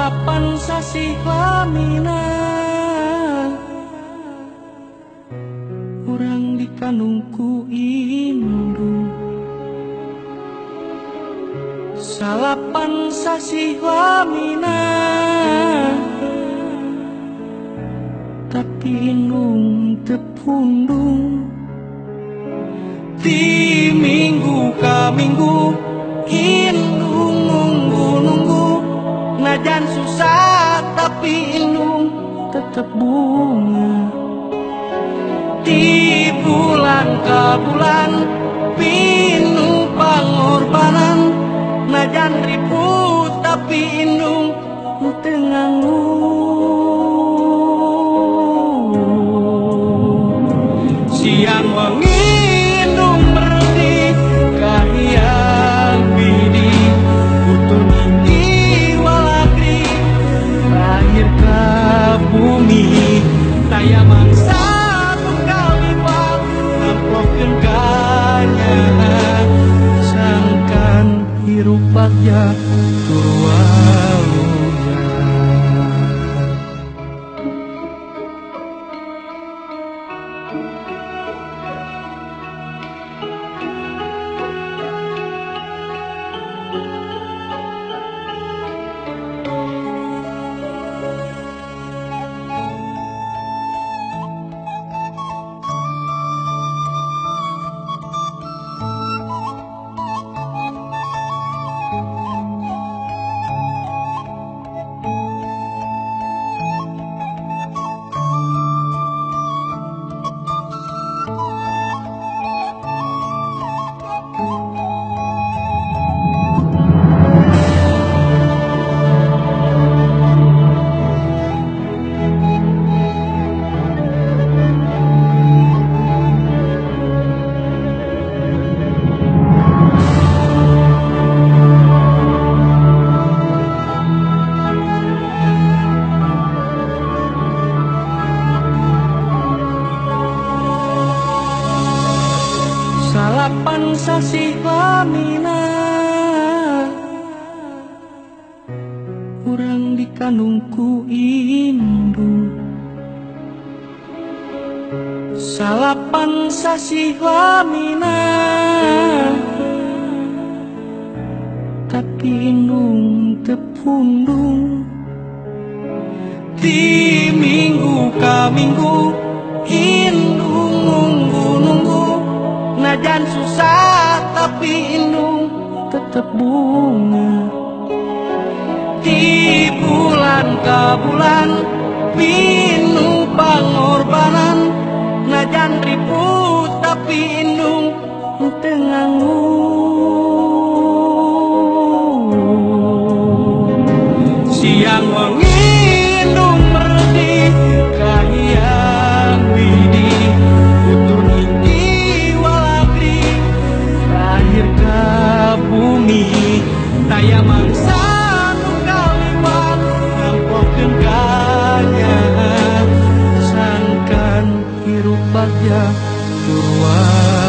Salapan sasih lamina urang dikandung ku indung. Salapan sasih lamina tapi indung teu pundung. Ti minggu ka minggu indung nunggu-nunggu, najan susah tapi indung tetep bunga. Di bulan ka bulan pinu pangorbanan, najan ribut tapi indung teu nganggur. Siang wengi indung meredih kahiyang bidi, putun inti walakri lahir ka bumi. Taya mangsa nu kaliwat namplokeun kanyaah, sangkan hirup bagja tur waluya. Salapan sasih lamina urang dikandung ku indung. Salapan sasih lamina tapi indung teu pundung. Ti minggu ka minggu indung nunggu-nunggu, najan susah tapi indung tetep bunga. Di bulan ka bulan pinu pangorbanan, najan ribut tapi indung teu nganggur. Siang wengi indung meredih kahiyang bidi, putun inti walakri lahir ka bumi. Taya mangsa nu kaliwat namplokeun kanyaah, sangkan hirup bagja tur waluya.